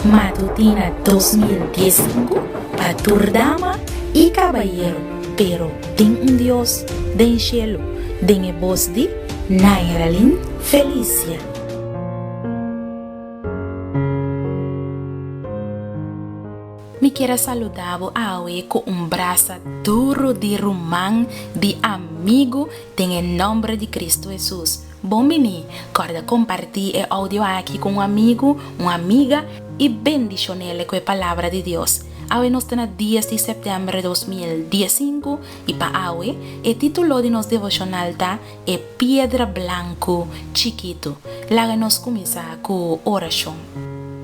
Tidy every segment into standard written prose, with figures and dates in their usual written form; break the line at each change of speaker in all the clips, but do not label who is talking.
Matutina 2015 pa tur dama i kabayero, pero tin un Dios den shelu, den e bos di Nairalyn Felicia. Mi kier a saluda bo awe ku un brasa duru di ruman, di amigu, den e nòmber di Kristu Hesus. Bon bini! Kòrda kompartí e oudio aki ku un amigu, un amiga i bendishon'el ku e Palabra di Dios. Awe nos ta na dies di sèptèmber 2015 i pa awe e título di nos devoshonal ta E Piedra Blanku Chikitu. Laga nos kuminsá ku orashon.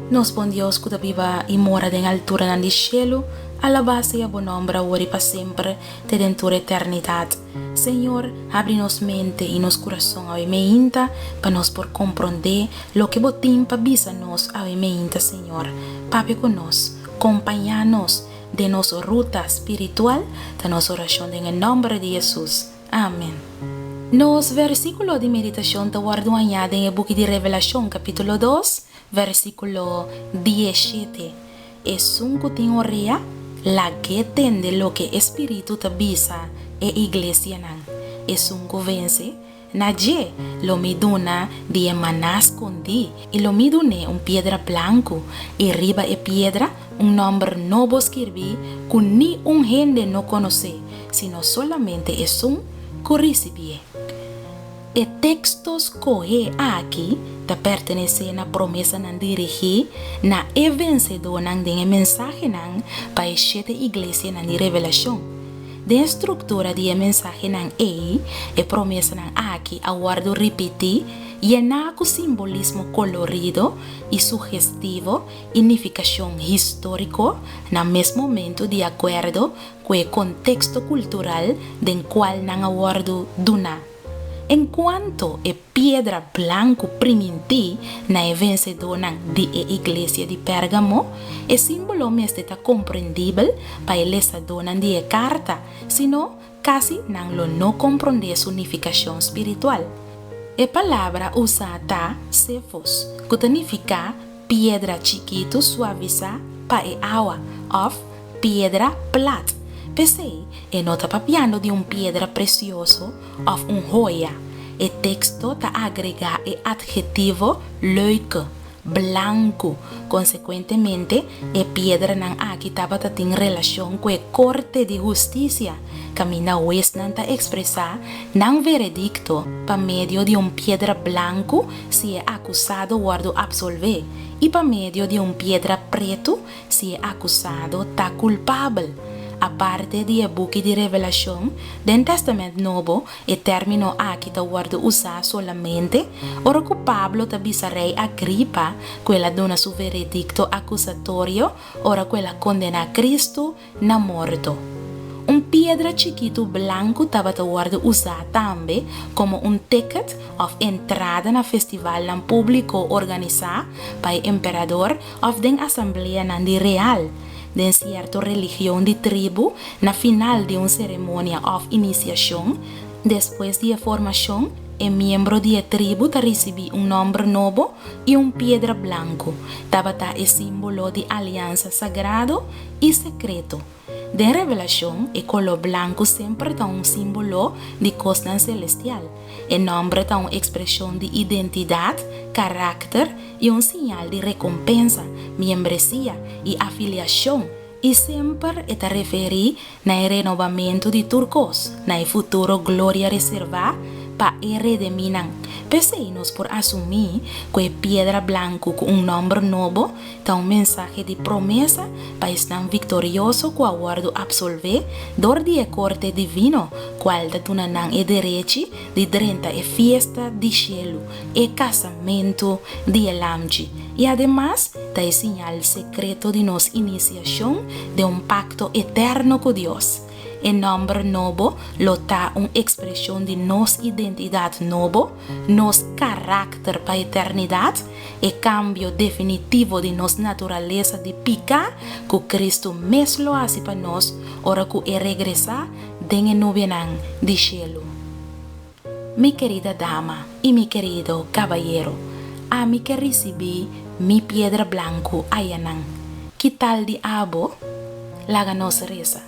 Nos bon Dios ku ta biba i mora den alturanan di shelu, alabá sea bo nòmber awor i pa semper te den tur eternidat. Señor, habri nos mente i nos kurason awe meinta pa nos por komprondé loke bo tin pa bisa nos awe meinta, Señor. Papia ku nos, kompañá nos den nos ruta spiritual, ta nos orashon den e nòmber di Hesus. Amen. Nos versíkulo di meditashon ta wòrdu hañá den e buki di Revelashon kapítulo dos, versíkulo diesshete. Esun ku tin orea, lag'é tende loke e Spiritu ta bisa e iglesianan. Esun ku vense, na dje lo mi duna di e maná skondí, i lo mi dun'é un piedra blanku, i riba e piedra un nòmber nobo skirbí ku ni un hende no konosé, sino solamente esun ku risibié. E teksto skohé aki ta pertenesé na promesanan dirigí na e vensedónan den e mensahenan pa e shete iglesianan di Revelashon. Den e struktura di e mensahenan ei, e promesanan aki a wòrdu ripití yená ku simbolismo kolorido i sugestivo i nifikashon históriko na mes momentu di akuerdo ku e konteksto kultural den kual nan a wòrdu duná. En kuanto e piedra blanku primintí na e vensedónan di e iglesia di Pérgamo, e símbolo mester ta komprendibel pa e lesadónan di e karta, sino kasi nan lo no komprondé su nifikashon spiritual. E palabra usá ta sefos, ku ta nifiká piedra chikitu suavisá pa e awa òf piedra plat. P'esei, e no ta papiando di un piedra presioso òf un hoya. E teksto ta agregá e adhetivo leuke, blanku. Konsekuentemente, e piedranan aki tabata tin relashon ku e korte di hustisia, kaminda huesnan ta ekspresá nan veredikto pa medio di un piedra blanku si e akusado wòrdu apsolvé i pa medio di un piedra pretu si e akusado ta kulpabel. Aparte di e buki di Revelashon, den Tèstamènt Nobo e término aki ta wòrdu usá solamente ora ku Pablo ta bisa rei Agripa ku el a duna su veredikto akusatorio ora ku el a kondená Kristu na morto. Un piedra chikitu blanku tabata wòrdu usá tambe komo un ticket òf entrada na festivalnan públiko organisá pa e emperador òf den asambleanan di real. Den sierto religion di tribu, na final di un seremonia òf inisiashon, despues di e formashon, e miembro di e tribu ta risibí un nòmber nobo i un piedra blanku, tabata e símbolo di aliansa sagrado i sekreto. Den Revelashon, e koló blanku semper ta un símbolo di kosnan selestial. E nòmber ta un ekspreshon di identidat, karakter i un siñal di rekompensa, miembresia i afiliashon, i semper e ta referí na e renobamentu di tur kos, na e futuro gloria reservá pa e redemínan. P'esei nos por asumí ku e piedra blanku ku un nòmber nobo ta un mensahe di promesa pa esnan viktorioso ku a wòrdu apsolvé dor di e korte divino, kual ta duna nan e derechi di drenta e fiesta di shelu, e kasamentu di e Lamchi, i ademas ta e siñal sekreto di nos inisiashon den un pakto eterno ku Dios. E nòmber nobo lo ta un ekspreshon di nos identidat nobo, nos karakter pa eternidat, e kambio definitivo di nos naturalesa di piká ku Kristu mes lo hasi pa nos ora ku E regresá den e nubianan di shelu. Mi kerida dama i mi kerido kabayero, ami ke risibí mi piedra blanku ayanan. Ki tal di abo? Laga nos resa.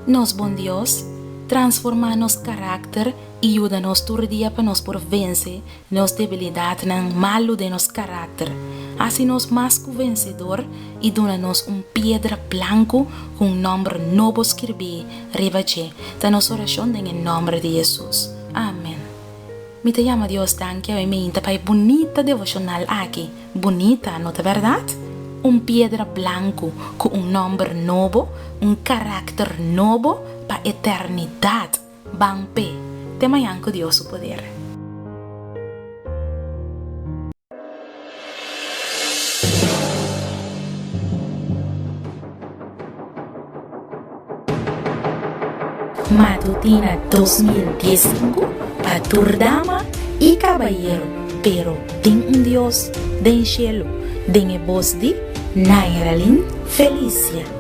Nos bon Dios, transformá nos karakter i yuda nos tur dia pa nos por vense nos debilidatnan malu den nos karakter. Hasi nos mas ku vensedor i duna nos un piedra blanku ku un nòmber nobo skirbí riba dje. Ta nos orashon den e nòmber di Hesus. Amen. Mi ta yama Dios danki awe meinta pa e bunita devoshonal aki. Bunita, no ta bèrdat? Un piedra blanku ku un nòmber nobo, un karakter nobo pa eternidat. Ban p'e. Te mañan ku Dios su poder. Matutina 2015 pa tur dama y cabayero, pero tin un Dios den cielo, den e bos di Nairalyn Felicia.